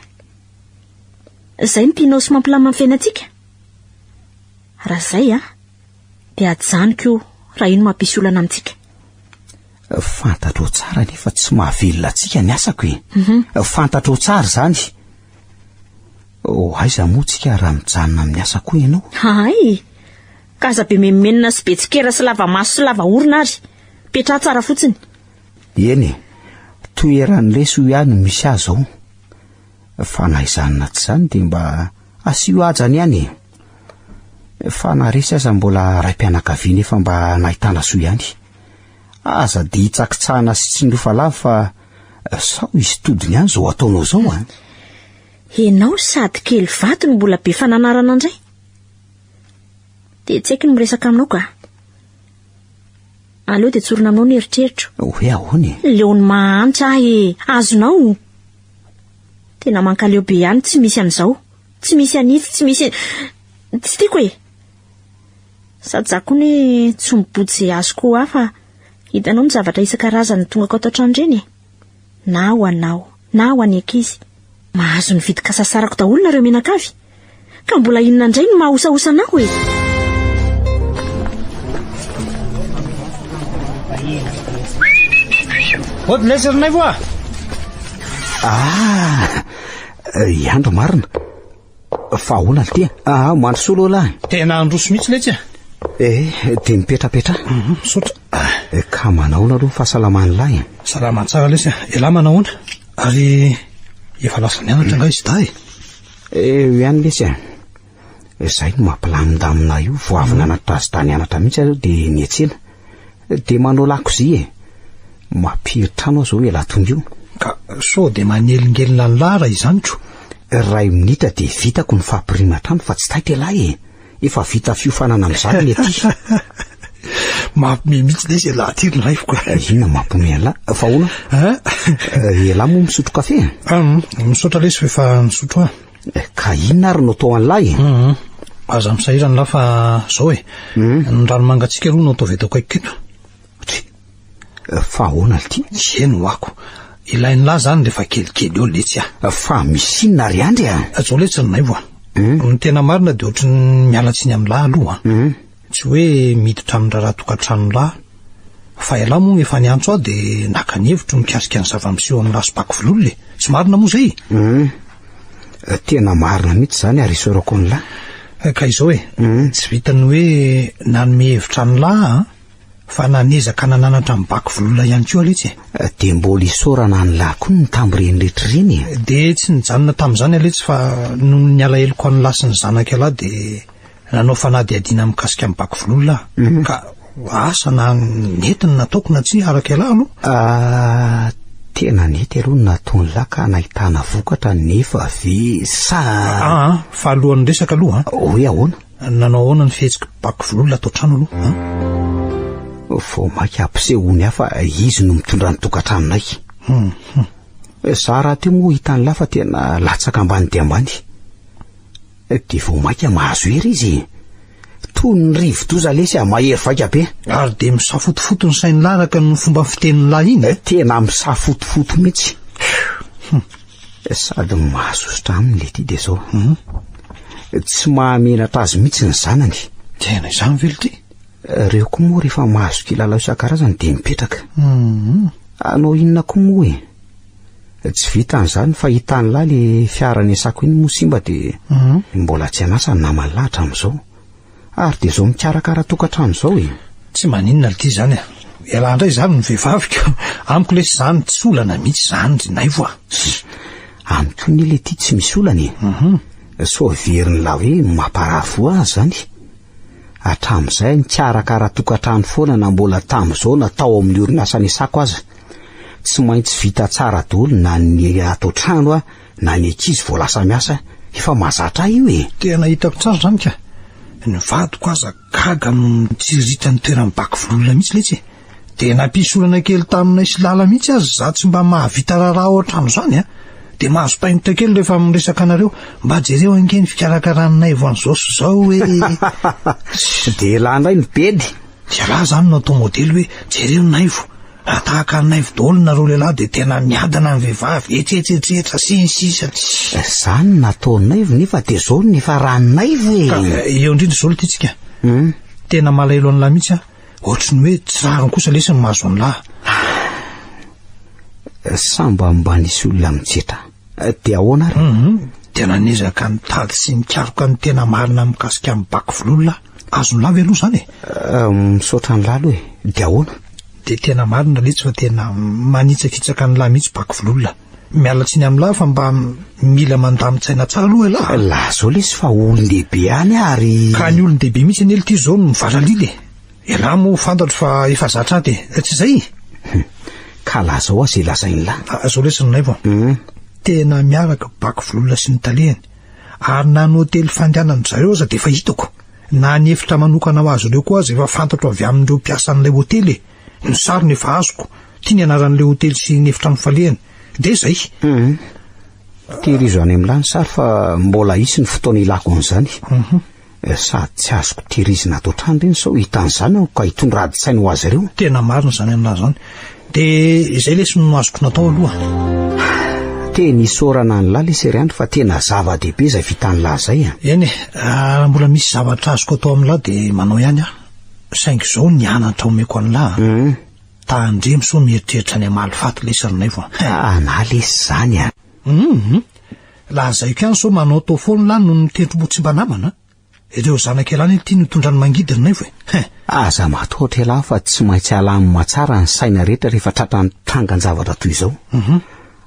Izay no tianao sy mampilamina ny fiainantsika? Raha izay an, dia ajanoko io raha io no mampisy olana amintsika. Fantatrao tsara anefa tsy mahavelona antsika ny asako e. Fantatrao tsara izany. Ho aiza moa tsika raha mijanona amin'ny asa koa ianao? Hay! Ka aza be menomenona sy be tsikera sy lava maso sy lava orona ary. Petraha tsara fotsiny. Eny e, toeran'ny lesy io ihany no misy ahy izao. Fa na izany na tsy izany dia mba asio hajany ihany e. Fa na resy aza mbola raim-pianakaviana efa mba nahitana soa ihany. Aza dia hitsakitsahana sy tsindrofa lava fa sao hisy todiny ihany izao ataonao izao an. Ianao sady kely vato no mbola be fananarana indray. Dia tsy haiko ny miresaka aminao ka. Aleo dia tsorina aminao ny eritreritro. Hoe ahoana e? Leon'ny mahantra ahy e! Azonao? Tena mankaleo be ihany tsy misy an'izao. Tsy misy an'itsy, tsy misy... Tsy tiako e! Sady za koa ne tsy mibodo izay azoko ho ahy fa hitanao ny zavatra isan-karazany tongako ato an-trano ireny e! Na ho anao, na ho an'ny ankizy. Mahazo ny vidin-kasasarako daholo nareo mianakavy. Ka mbola inona indray no maha-osaosa anao e? Ody lesy ry Naivo a! Ah, i Andro marina. Fa ahoana ry tia? Ah, mandrosoa aloha lahy. Tena handroso mihitsy letsy a! Eh, dia mipetrapetraha. Mhm, misaotra. Eh, ka manahoana aloha ny fahasalaman'ny lahy e? Salama tsara lesy a. Elah manahoana? Ary efa lasa nianatra angaha izy dahy? Eo ihany lesy a. Izay no mampilamindamina ahy io, vao avy nanatitra azy tany hianatra mihitsy aho dia niantsena. Dia manao lakozia e. Mampiry trano aho izao elah tonga io. Ka sao dia manelingelina an'lah raha izany ko? Iray minitra dia vitako ny fampirima trano fa tsy taitra elah e. Efa vita fiofanana amin'izany ny aty. Mampime mihitsy lesy elah aty ry Naivo ka. Inona mampime an'lah? Fa ahoana? Hein? Elah moa misotro kafe? Hum, misaotra lesy fa efa nisotro aho. Ka inona ary no atao an'lah e? Hum, aza misahirana lah fa zao e. Ny rano mangatsiaka aloha no ataovy eto akaikiko eto. Fa ahoana lty? Eny ho'ako. Ilain'lah zany rehefa kelikely eo letsy a. Fa misy inona ry Andry a? Zao letsy ry Naivo a. Ny tena marina dia ohatry ny miala tsiny amin'lah aloha a. Tsy hoe miditra amin'ny raharaha tokantranon'lah. Fa ialahy moa efa niantso ahy dia naka ny hevitro mikasika ny zava-miseho amin'lah sy Baky Vololona e. Tsy marina moa izay e? Tena marina mihitsy izany ary isaorako an'lah. Ka izao e, tsy vitan'ny hoe nanome hevitra an'lah an. Fa nanezaka nananatra ny baky volona ihany koa letsy e. Dia mbola isaorana an'lah koa ny tamin'ireny rehetra ireny e. Dia tsy nijanona tamin'izany aletsy fa noho ny alaheloko an'lah sy ny zanak'ialahy dia nanao fanadihadiana mikasika ny baky volona aho. Ka asa na nety ny nataoko na tsia araka ialahy aloha. Ah, tena nety aloha ny nataon'lah ka nahitana vokatra nefa ve sa. Aa, fa alohan'ny resaka aloha an. Hoe ahoana? Nanao ahoana ny fihetsik'i Baky Vololona ato an-trano aloha an? Vao mainka ampisehoany ahy fa izy no mitondra ny tokantranonay. Za rahateo moa hitan'lah fa tena latsaka ambany dia ambany. Dia vao mainka mahazo hery izy e. Toy ny rivo-doza lesy a, mahery vaika be. Ary dia misafotofoto ny sain'lah araka ny fomba fitenin'lah iny e? Tena misafotofoto mihitsy. Sady mahasosotra aminy le ty dia zao. Tsy mahamenatra azy mihitsy ny zanany. Tena izany ve lty? Reo koa moa rehefa mahazo kilalao isan-karazany dia mipetraka. Hanao inona koa moa e? Tsy vitan'izany fa hitan'lah le fiara niasako iny moa simba dia mbola tsy an'asa ny naman'lah hatramin'izao. Ary dia izao mikarakara tokantrano izao e! Tsy maninona lty izany a! Ialahy indray izany no vehivaviko! Amiko lesy izany tsy olana mihitsy izany ry Naivo a! Amiko anie lety tsy misy olana e! Sao heverin'lah hoe mamparary fo azy izany? Hatramin'izay nikarakara tokantrano foana na mbola tamin'izao na tao amin'ny orinasa niasako aza. Tsy maintsy vita tsara daholo na ny ato an-trano na ny ankizy vao lasa miasa. Efa mahazatra ahy io e. Tena hitako tsara izany ka. Ny vadiko aza gaga no mitsiriritra ny toeran'ny baky vololona mihitsy letsy e. Dia nampisy olana kely taminay sy Lala mihitsy aza izaho tsy mba mahavita raharaha ao an-trano izany a. Dia mahazo paingotra kely rehefa miresaka anareo. Mba jereo ange ny fikarakaran'i Naivo an'izao sy izao e. Dia elah indray no bedy. Dia elah izany no atao modely hoe jereo Naivo. Raha tahaka an'i Naivo daholo nareo lehilahy dia tena miadana ny vehivavy, etsetsetsetra sy ny sisa. Izany no nataon'i Naivo nefa dia izao no nifaran'i Naivo e. Ka eo indrindra izao ity tsika. Tena malahelo an'lah mihitsy aho. Ohatry ny hoe tsy rariny kosa lesy ny mahazo an'lah. Sambany mba nisy olona mitsetra. Dia ahoana ary? Hum, tena niezaka nitady sy nikaroka ny tena marina mikasika ny bac vololona aho. Azon'lah ve aloha izany e? Misaotra an'lah aloha e. Dia ahoana? Dia tena marina letsy fa tena manitsakitsaka an'lah mihitsy bac vololona. Miala tsiny amin'lah fa mba mila mandamin-tsaina tsara aloha elah. Lazao lesy fa olon-dehibe ihany aho ary. Ka ny olon-dehibe mihitsy anie lty izao no mivaralila e. Elah moa fantatro fa efa zatra ato e, tsy izay? Ka lazao aho izay lazain'lah. Zao lesy ry Naivo a. Tena miaraka bac vololona sy ny talehany. Ary na ny hotely fandehanan-dry zareo aza dia efa hitako. Na ny efitra manokana ho azy ireo koa aza efa fantatro avy amin'ireo mpiasan'ilay hotely e. Ny sariny efa azoko. Ity ny anaran'ilay hotely sy ny efitrano falehany. Dia izay. Hum. Tehirizo any amin'lah ny sary fa mbola hisy ny fotoana ilako an'izany. Mhm. Sady tsy azoko tehirizina ato an-trano ireny sao hitan'ny zanako ka hitondra adin-tsaina ho azy ireo. Tena marina izany amin'lah izany. Dia izay lesy no azoko natao aloha. Teny isaorana an'lah lesy ry Andry fa tena zava-dehibe izay vitan'lah izay a. Eny e, raha mbola misy zavatra azoko atao amin'lah dia manao ihany aho. Saingy izao ny anatra omeko an'lah a. Tandremo sao mieritreritra ny hamaly faty lesy ry Naivo a. Anah lesy izany a. Hum. Lazaiko ihany sao manao tao foana lah noho ny tendrombo tsy mba namana. Ireo zanak'ialahy anie ity no hitondrany mangidy ry Naivo e. Hein. Aza matahotra ialahy fa tsy maintsy alamina tsara ny saina rehetra rehefa tratran'ny trangan-javatra toy izao.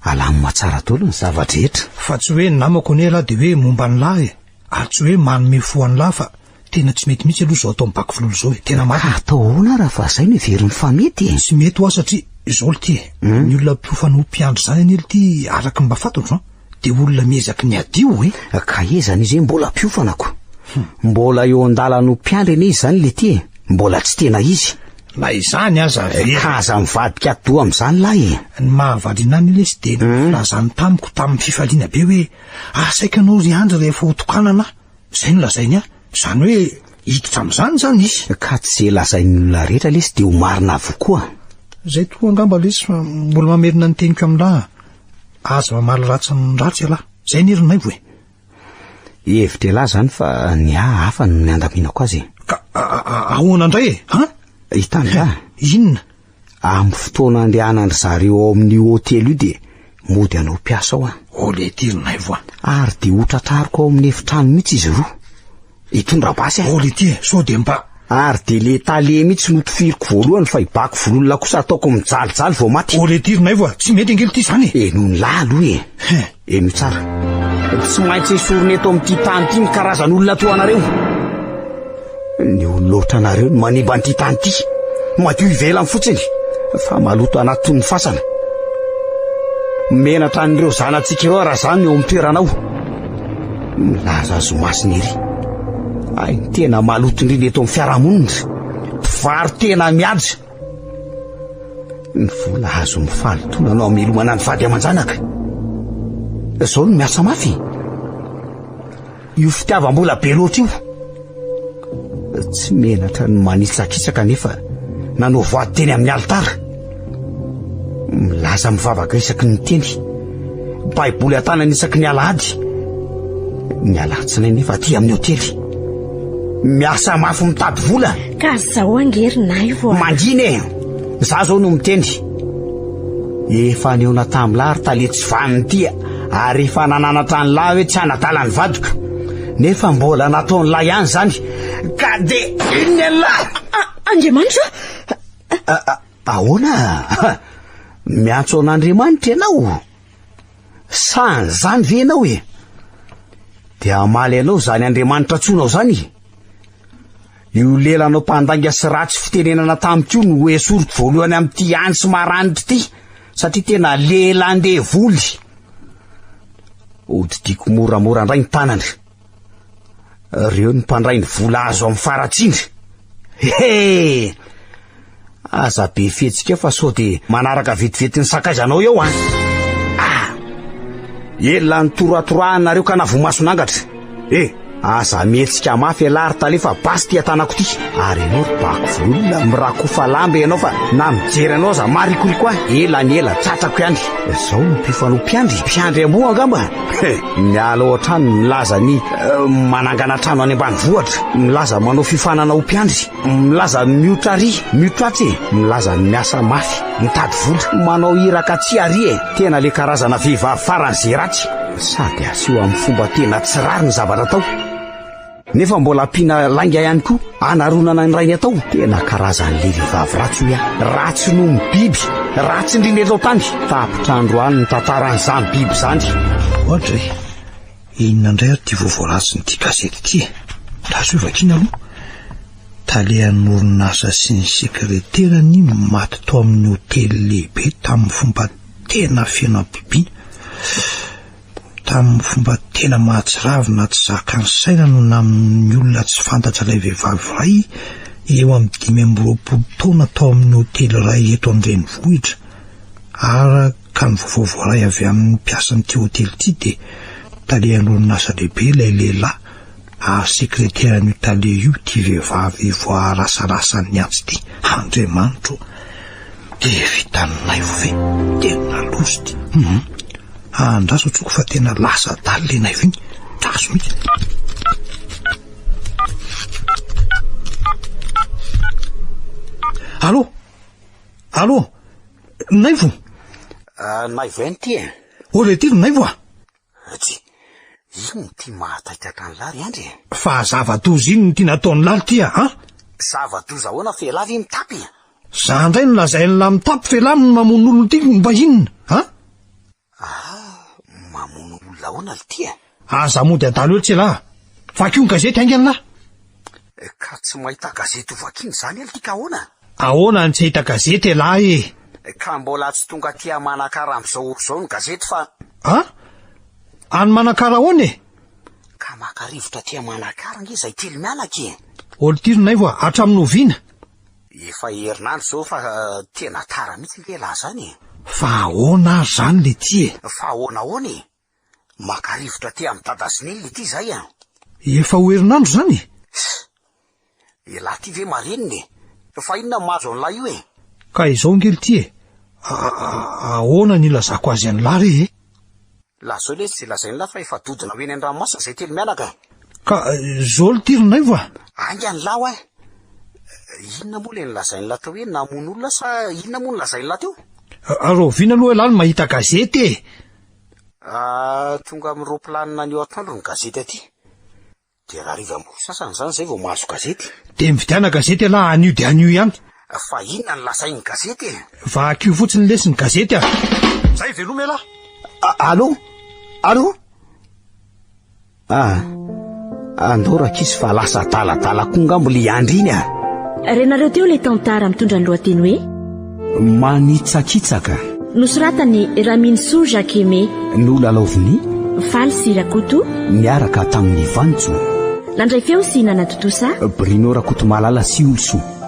Alamina tsara daholo ny zava-drehetra. Fa tsy hoe ny namako anie ialahy dia hoe momba an'lah e. Ary tsy hoe manome fo an'lah fa tena tsy mety mihitsy aloha izao ataon'i Baky Vololo izao e. Tena marina. Ka atao ahoana raha fa izay no heveriny fa mety e? Tsy mety hoa satria izao lty e. Ny olona mpiofana ho mpiandry izany anie lty araka ny mba fantatro an, dia olona miezaky ny hadio e. Ka aiza anie izay mbola mpiofana ko. Mbola eo an-dalana ho mpiandry anie izy izany lty e. Mbola tsy tena izy. Na izany aza ve. Ka aza mivadika atidoha amin'izany lahy e. Ny mahavariana ahy anie lesy dia ny filazany tamiko tamin'ny fifaliana be hoe Asaiko ianao ry Andry rehefa ho tokanana aho. Izay no lazainy ahy. Izany hoe hiditra amin'izany izany izy. Ka tsy izay lazain'ny olona rehetra lesy dia ho marina avokoa. Izay tokoa angamba lesy fa mbola mamerina ny teniko amin'lah. Aza mamaly ratsy amin'ny ratsy ialahy. Izay anie ry Naivo e. Hevitr'ialahy izany fa ny ahy hafa no niandaminako azy e. Ka ahoana indray e? Han? Hitan'lah. Inona? Amin'ny fotoana andehanan-dry zareo ao amin'io hotely io dia mody hanao mpiasa ao aho. Oh lety ry Naivo a! Ary dia ho tratrariko ao amin'ny efitrano mihitsy izy roa. Hitondra basy aho. Oh lety e, sao dia mba. Ary dia le tale mihitsy no tifiriko voalohany fa i Bako vololona kosa ataoko mijalijaly vao maty. Oh lety ry Naivo a, tsy mety ange lty izany e! Henoy ny lahy aloha e! Henoy tsara. Tsy maintsy esorina eto amin'ity tany ity ny karazan'olona toa anareo. Ny olona ohatranareo no manimba an'ity tany ity. Madio ivelany fotsiny, fa maloto anaty toy ny fasana. Menatra an'ireo zanatsika ireo raha izany eo amin'ny toeranao. Milaza azy ho masina ery. Hay ny tena maloto indrindra eto amin'ny fiarahamonina. Mpivaro-tena mihaja. Ny vola azo amin'ny fahalotoana no amelomana ny vady aman-janaka. Izao no miasa mafy. Io fitiavam-bola be loatra io. Tsy menatra ny manitsakitsaka nefa nanao voady teny amin'ny alitara. Milaza mivavaka isaky ny teny. Baiboly an-tanana isaky ny alahady. Ny alatsinainy nefa aty amin'ny hotely. Miasa mafy mitady vola. Ka zao ange ry Naivo a. Mangina e! Za zao no miteny. Efa nihaona tamin'lah ry tale tsy vanona ity ary efa nananatra an'lah hoe tsy hanadala ny vadiko. Nefa mbola nataon'lah ihany izany. Ka dia inona an'lah? Andriamanitra o! Ahoana? Miantso an'Andriamanitra ianao? Sa an'izany ve ianao e? Dia hamaly anao izany Andriamanitra antsoinao izany e? Io lelanao mpandainga sy ratsy fitenenana tamiko io no ho esoriko voalohany amin'ity antsy maranitra ity, satria tena lelan-devoly. Hodidiako moramora indray ny tanany. Reo ny mpandray ny vola azo amin'ny faratsiana. He! Aza be fihetsika eo fa sao dia manaraka vetivety ny sakaizanao eo an! Ah! Ela nitoratorahana-nareo ka navomason'angatra. Eh! Aza mihetsika mafy ialahy ry tale fa basy ity an-tanako ity. Ary ianao ry bako volona, mirakofa lamba ianao fa na mijery anao aza marikoriko ahy. Ela ny ela tratrako ihany. Izao no mpifanao mpiandry, mpiandry amboa angamba. He! Miala ao an-trano milaza ny manangana trano any ambanivohitra, milaza manao fifanana ho mpiandry, milaza miotra ary, miotra atsy e, milaza ny miasa mafy, mitady vola, manao iraka atsy ary e. Tena le karazana vehivavy faran'izay ratsy. Sady aseho amin'ny fomba tena tsy rariny ny zavatra atao. Nefa mbola ampiana lainga ihany koa anaronana ny rainy atao. Tena karazan'le vehivavy ratsy hoy aho. Ratsy noho ny biby, ratsy indrindra eto an-tany. Tapitra androany ny tantaran'izany biby izany. Ohatra e, inona indray ary ity vaovao ratsin'ity gazety ity e? Andraso io vakiana aloha. Talehan'ny orinasa sy ny sekreterany maty tao amin'ny hotely lehibe tamin'ny fomba tena feno habibiana. Tamin'ny fomba tena mahatsiravina tsy zakan'ny saina no namonoan'ny olona tsy fantatra ilay vehivavy iray eo amin'ny 25 taona tao amin'ny hotely iray eto an-drenivohitra. Araka ny vaovao voaray avy amin'ny mpiasan'ity hotely ity dia talehan'ny orinasa lehibe ilay lehilahy Ary sekreteran'io tale io ity vehivavy voarasarasan'ny antsy ity. Andriamanitro ô! Dia vitan'i Naivo ve? Tena loza ity. Hum. Andraso tsoko fa tena lasa adala ilay Naivo iny. Traso mihitsy. Allô? Allô? Naivo? Ah, Naivo ihany ity e. Ô, le ity ry Naivo a! Tsia, inona ity mahataitaitra an'lah ry Andry e? Fa zava-doza inona ity nataon'lah ity a? An? Zava-doza ahoana f'elah ve mitapy e? Za indray no lazain'lah mitapy f'elah no mamono olona ity mba inona? An? Ah, mamono olona ahoana l'ty e? Aza mody adala eo tsy elah. Vakio ny gazety haingana lah. Ka tsy mahita gazety ho vakiana izany aloha ty ka ahoana? Ahoana ny tsy hahita gazety elah e? Ka mbola tsy tonga aty Manakara amin'izao ora izao ny gazety fa. A? Any Manakara ahoana e? Ka maka rivotra aty Manakara ange izay telo mianaka e! Oltiry Naivo a, hatramin'ny oviana? Efa herinandro izao fa tena tara mihitsy ange elah izany e! Fa ahoana ary izany le ty e? Fa ahoana ahoana e? Maka rivotra aty amin'i Dada sy Neny ity izay an! Efa ho herinandro izany e! Ss! Elah ty ve marenina e? Fa inona no mahazo an'lah io e? Ka izao ange lty e! Ahoana ny ilazako azy an'lah re e? Lazao letsy izay lazain'lah fa efa dodona ho eny an-dranomasina izay telo mianaka. Ka izao lty ry Naivo a! Haingana lah oa! Inona moa ilay nolazain'lah teo hoe namono olona sa inona moa no nolazain'lah teo? Rahoviana aloha elah no mahita gazety e? Ah, tonga amin'ny roplanina anio atoandro ny gazety aty. Dia raha hariva ambony sasany izany izay vao mahazo gazety. Dia mividiana gazety ialahy anio dia anio ihany. Fa inona no lazain'ny gazety e? Vakio fotsiny lesy ny gazety a! Zay veloma ialahy. Allô? Allô? Ah, andao rankizy fa lasa adaladala koa ngamba le Andry iny ah. Renareo teo ilay tantara mitondra ny lohateny hoe. Manitsakitsaka. Nosoratan'i Raminosoa Jacques Aimé. Nolalaovin'i. Faly sy Rakoto. Niaraka tamin'i Vanjo. Nandray feo sy nanatontosa. Bruno Rakotomalala sy Olosoa.